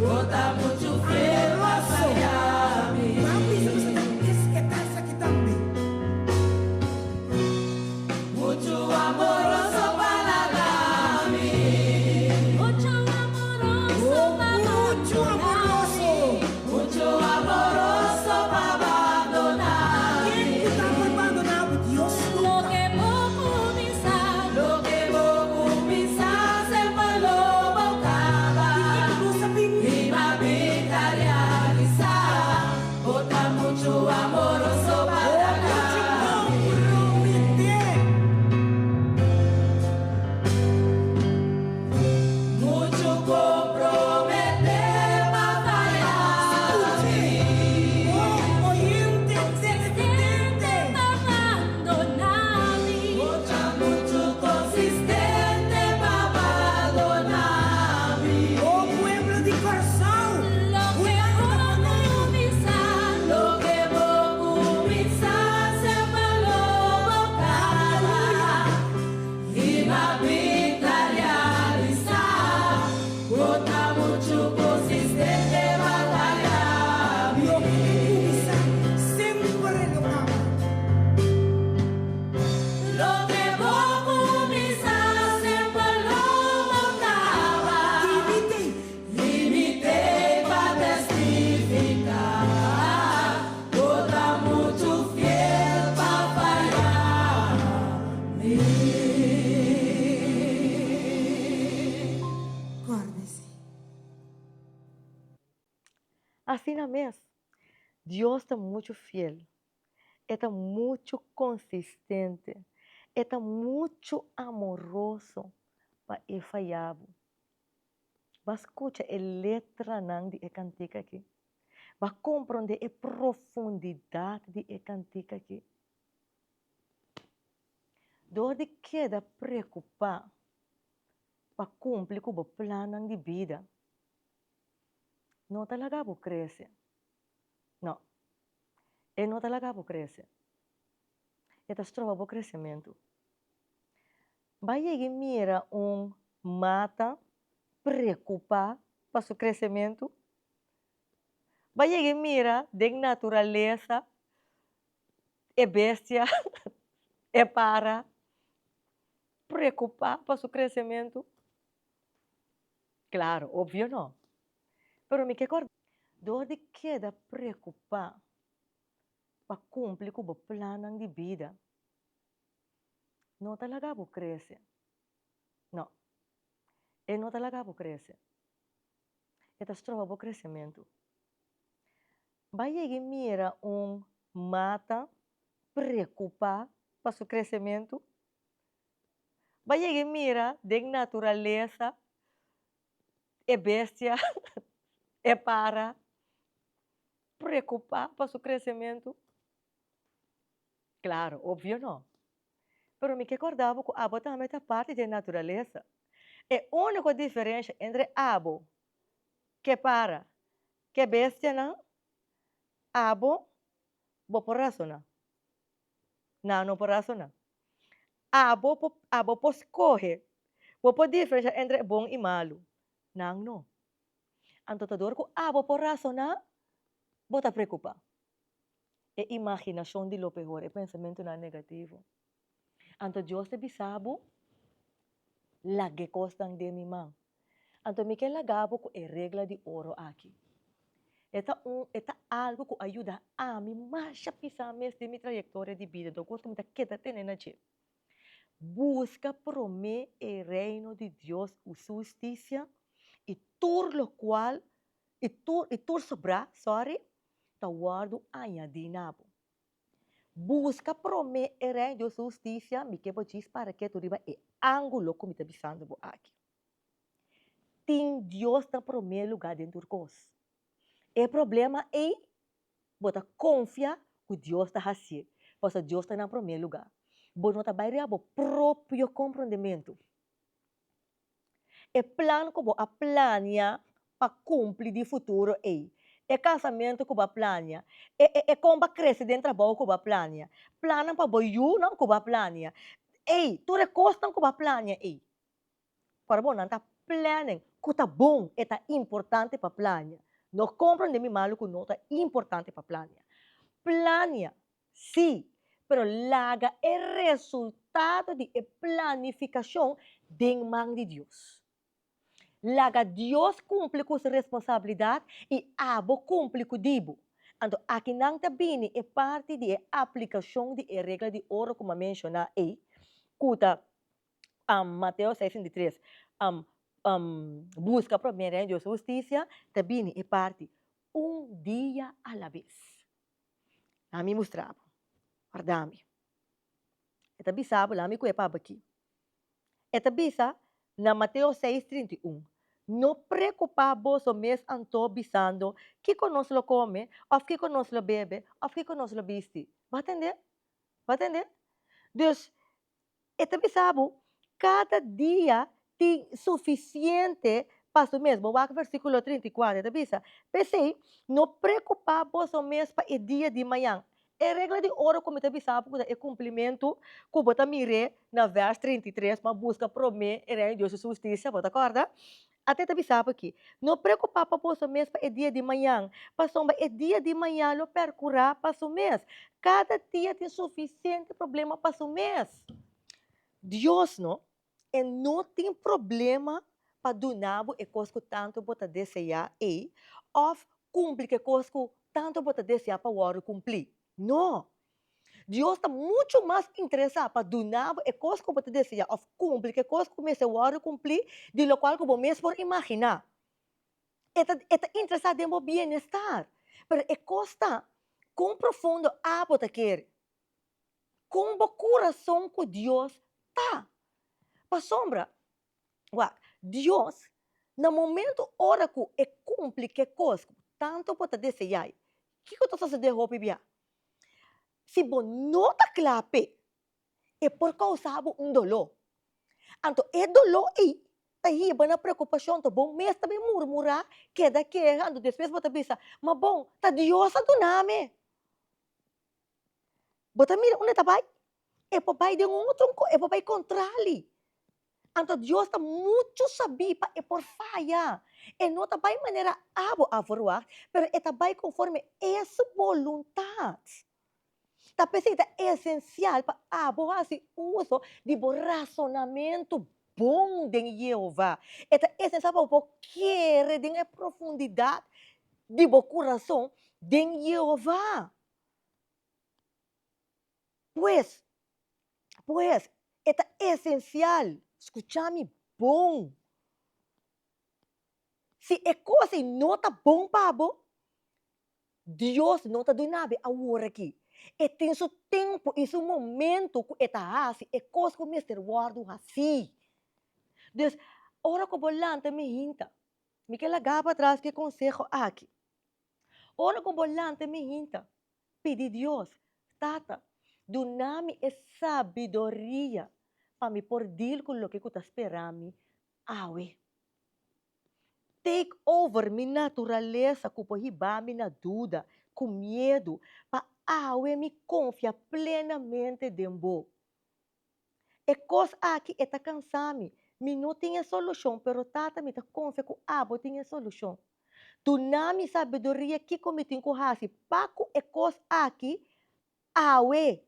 bo ta muchu fiel pa faya mi. Ban bisa ku ta esketá esaki tambe. Muchu amoroso pa laga mi. Muchu amoroso Oh, pa muchu amoroso. Muchu amoroso pa bandoná Ken mi. ku ta por bandoná bo? Dios nunka. Loke bo kuminsá. Loke bo kuminsá semper lo bo kaba. I ku nos a bin. I m'a bin ta realisá bo ta muchu amoroso pa Oh, laga muchu mi. komprometé. Muchu komprometé pa faya mi. Oh, oyente televidente. Pa bandoná mi. Muchu, muchu konsistente pa bandoná mi. Oh, pueblo di Kòrsou. Loke bo kuminsá. Loke bo kuminsá semper lo bo kaba. I m'a bin ta realisá bo ta muchu konsistente pa faya mi. Loke bo kuminsá semper lo kaba. Loke bo kuminsá semper lo bo kaba. Imité. Limité pa testifiká. Bo ta muchu fiel pa faya mi. Kòrdese. Asina mes, Dios ta muchu fiel, e ta muchu konsistente, e ta muchu amoroso pa e faya bo. Bo a skucha e letranan di e kantika aki? Bo a komprondé e profundidat di e kantika aki? Dor di keda preokupá pa kumpli ku bo plannan di bida, no ta laga bo krese. No, e no ta laga bo krese. E ta stroba bo kresementu. Bo a yega i mira un mata preokupá pa su kresementu? Bo a yega i mira den naturalesa e bestia, e para preokupá pa su kresementu? Klaro, obvio no. Pero mi ke kòrda, dor di keda preokupá pa kumpli ku bo plannan di bida, no ta laga bo krese. No, e no ta laga bo krese. E ta stroba bo kresementu. Bo a yega i mira un. Mata preokupá pa su kresementu? Bo a yega i mira den naturalesa e bestia, e para, preokupá pa su kresementu? Klaro, obvio no. Pero mi ke kòrda bo ku abo tambe ta parti di e naturalesa. E úniko diferensha entre abo ke para ke bestianan, abo bo por rasoná. Nan no por rasoná. Abo por abo por skohe, bo por diferensha entre bon i malu. Nan no. Anto ta dor ku abo por rasoná, bo ta preokupá. E imaginashon di lo pehor, e pensamentunan negativo. Anto Dios ta bisa bo, Laga e kosnan den mi man. Anto mi ke laga bo ku e regla di oro aki. E ta un, e ta algu ku a yuda ami masha pisa mes den mi trayektoria di bida, dor kos ku mi ta keda tene na dje. Buska promé e Reino di Dios ku su hustisia, i tur lokual, i tur, i tur sobrá, sorry, ta wòrdu añadí na bo. Buska promé e Reino di Dios su hustisia, mi ke bo djis para ketu riba e ángulo ku mi ta bisando bo aki. Tin Dios na promé lugá den tur kos. E problema ei, bo ta konfia ku Dios ta hasié, pasobra Dios ta na promé lugá. Bo no ta bai riba bo propio komprondementu. E plan ku bo a plania pa kumpli di futuro ei, e kasamentu ku bo a plania, e e e kon bo a krese den trabou ku bo a plania, plannan pa bo yunan ku bo a plania, ei, tur e kosnan ku bo a plania ei. Ora bo nan ta planning ku ta bon, e ta importante pa plania. No komprende mi malu ku no ta importante pa plania. Plania, sí, pero laga e resultado di e planifikashon den man di Dios. Laga Dios kumpli ku su responsabilidat i abo kumpli ku di bo. Anto akinan ta bini e parti di e aplikashon di e regla di oro ku mi a menshoná ei, ku ta Mateo seis trinta i tres, Buska promé Reino di Dios su hustisia, ta bini e parti un dia a la bes. Lami mustra bo, warda mi. E ta bisa bo, lami ku e paba aki. E ta bisa na Mateo seis 31, No preokupá boso mes anto bisando, Kiko nos lo kome, òf kiko nos lo bebe, òf kiko nos lo bisti? Bo a tende? Bo a tende? Dus, E ta bisa bo, kada dia tin sufisiente pa su mes. Bo wak versíkulo 34, e ta bisa, P'esei, no preokupá boso mes pa e dia di mañan. E regla di oro ku mi ta bisa bo ku ta e kumplimentu ku bo ta mir'é na vèrs 33, ma buska promé e Reino di Dios i su hustisia, bo ta kòrda? Ata e ta bisa bo aki, No preokupá pa boso mes pa e dia di mañan, pasobra e dia di mañan lo perkurá pa su mes. Kada dia tin sufisiente problema pa su mes. Dios no, e no tin problema pa duna bo e kos ku tantu bo ta deseá ei òf kumpli ku e kos ku tantu bo ta deseá pa wòrdu kumplí. No! Dios ta muchu mas interesá pa duna bo e kos ku bo ta deseá òf kumpli ku e kos ku mester wòrdu kumplí di lokual ku bo mes por imaginá. E ta e ta interesá den bo bienestar. Pero e kos ta, kon profundo abo ta kere? Kon bo kurason ku Dios ta? Pasobra, wak, Dios na momento ora ku e kumpli ku e kos ku tantu bo ta deseá, kiko ta sosodé hopi bia? Si bo no ta kla p'e, e por kousa bo un doló. Anto e doló ei ta hiba na preokupashon, ta bo mes ta bin murmurá, keda keha, anto despues bo ta bisa, Ma bon, ta Dios a duna mi. Bo ta mira unda e ta bai? E por bai den un otro, e por bai kontrali. Anto Dios ta muchu sabí pa e por faya. E no ta bai manera abo a verwagt, pero e ta bai konforme e su boluntat. Ta p'esei ta esensial pa abo hasi uso di bo rasonamentu bon den Jehová. E ta esensial pa bo por kere den e profundidat di bo kurason den Jehová. Pues, pues, e ta esensial, skucha mi bon, si e kos ei no ta bon pa bo, Dios no ta duna bo awor aki. E tin su tempu i su momento ku e ta hasi e kos ku mester wòrdu hasí. Dus, ora ku bo lanta mi hinta, mi ke laga bo atras ku e konseho aki. Ora ku bo lanta mi hinta, pidi Dios, Tata, duna mi e sabiduria pa mi por deal ku loke ku ta spera mi awe. Take over mi naturalesa ku por hiba mi na duda ku miedu pa awe mi konfia plenamente den bo. E kos aki e ta kansa mi, mi no tin e solushon pero Tata mi ta konfia ku abo tin e solushon. Duna mi sabiduria kiko mi tin ku hasi pa ku e kos aki awe.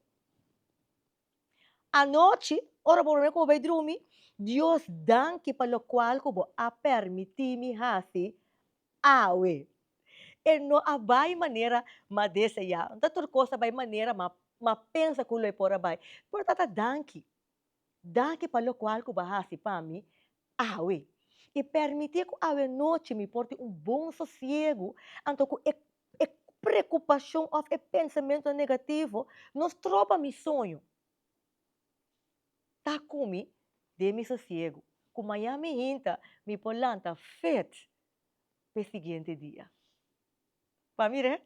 Anochi, ora bo promé ku bo bai drumi, Dios danki pa lokual ku bo a permití mi hasi awe. E no a bai manera m'a deseá, no ta tur kos a bai manera m'a pensa ku lo e por a bai, pero Tata danki, danki pa lokual ku bo a hasi pa mi awe. I permití ku awe nochi mi por tin un bon sosiegu, anto ku e e preokupashon òf e pensamentunan negativo no stroba mi soño. Ta ku mi den mi sosiegu, ku mañan mi hinta mi por lanta fet p'e siguiente dia. Pa mir'é,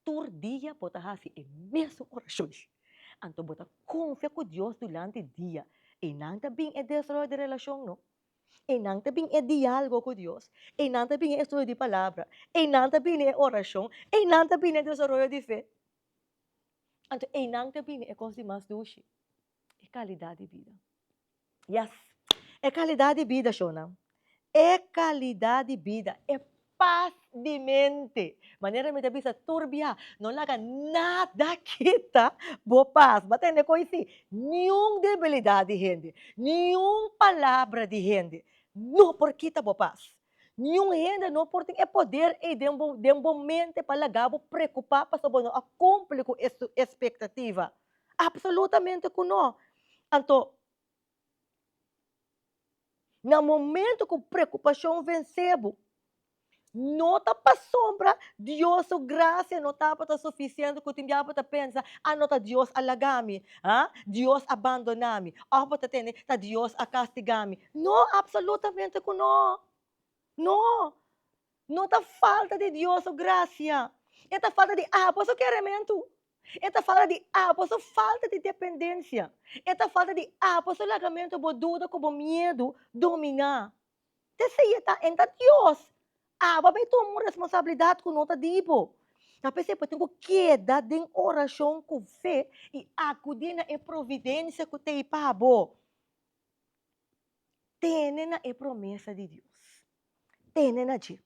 tur dia bo ta hasi e mesun orashon. Anto bo ta konfia ku Dios durante dia. Einan ta bin e desaroyo di relashon, no? Einan ta bin e diálogo ku Dios. Einan ta bin e estudio di palabra. Einan ta bini e orashon. Einan ta bini e desaroyo di fe. Anto einan ta bini e kos di mas dushi, e kalidat di bida. Yes, e kalidat di bida, shownan. E kalidat di bida, e pas di mente. Manera mi ta bisa tur bia, no laga nada kita bo pas. Bo a tende koe si? Niun debilidat di hende, niun palabra di hende no por kita bo pas. Niun hende no por tin e poder ei den bo den bo mente pa laga bo preokupá pasobra bo no a kumpli ku e su espektativa. Apsolutamente ku no. Anto, Na momento ku preokupashon vensé bo, no ta pasobra Dios su grasia no tabata sufisiente ku tin bia bo ta pensa, ah no ta Dios a laga mi, ah Dios a bandoná mi, òf bo ta tende ta Dios a kastigá mi. No, apsolutamente ku no. No! No ta falta di Dios su grasia, e ta falta di abo su kerementu. E ta falta di abo su falta di dependensia. E ta falta di abo su lagamentu bo duda ku bo miedu dominá. T'esei e ta, en ta Dios. Abo a bai tuma un responsabilidat ku no ta di bo. Ta p'esei bo tin ku keda den orashon ku fe i akudí na e providensia ku t'ei pa bo. Tene na e promesa di Dios. Tene na dje.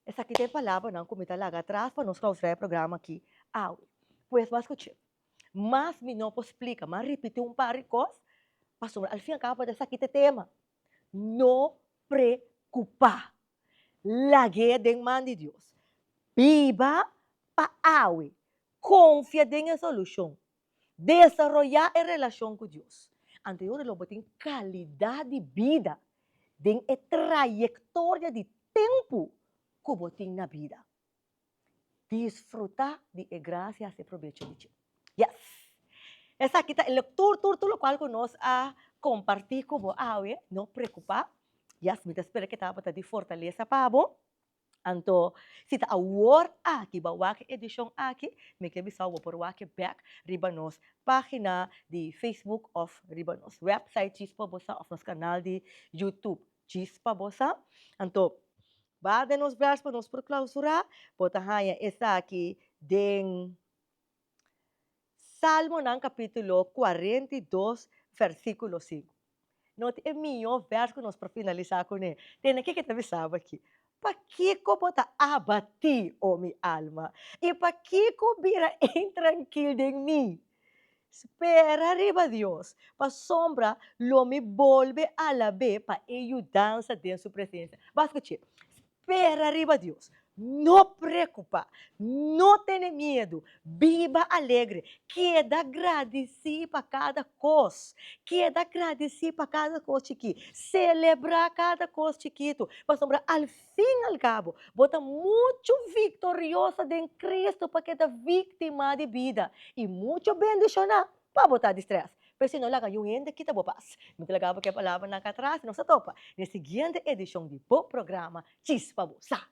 Esaki ta e palabranan ku mi ta laga atras pa nos clausura e programa aki awe. Pues bo a skuch'é. Mas mi no por splika, m'a ripití un par di kos, pasobra al fin al kabo esaki ta e tema. No prekupá. Lag'é den man di Dios. Biba pa awe. Konfia den e solushon. Desaroyá e relashon ku Dios. Anto e ora lo bo tin kalidat di bida den e trayektoria di tempu ku bo tin na bida. Disfrutá di e grasia i hasi probecho di dje. Yes! Esaki ta e tur tur tur lokual ku nos a kompartí ku bo awe. No preokupá. Yes, mi ta spera ku e tabata di fortalesa pa bo. Anto, si ta awor aki bo a wak e edishon aki, mi ke bisa bo por wak e bek riba nos pagina di Facebook of riba nos website Djis Pa Bo Sa of nos kanal di YouTube Djis Pa Bo Sa. Anto, ba den nos vers pa nos por klausurá, bo ta haña esaki den Salmonan kapítulo 42 versíkulo 5. No tin e mihó vèrs ku nos por finalisá kuné. Tende kiko e ta bisa bo aki, Pakiko bo ta abatí, o mi alma? I pakiko bira intrankil den mi? Spera riba Dios, pasobra lo mi bolbe alab'é pa e yudansa den su presensia. Bo a skuch'é? Spera riba Dios. No preokupá, no tene miedu, biba alegre, keda gradisí pa kada kos, keda gradisí pa kada kos chikí, selebrá kada kos chikitu, pasobra al fin al kabo bo ta muchu viktorioso den Kristu pa keda víktima di bida i muchu bendishoná pa bo ta di strès. P'esei no laga niun hende kita bo pas. Mi ta laga bo ku e palabranan akí atras i nos ta topa den e siguiente edishon di bo programa Chispa Bo Sa.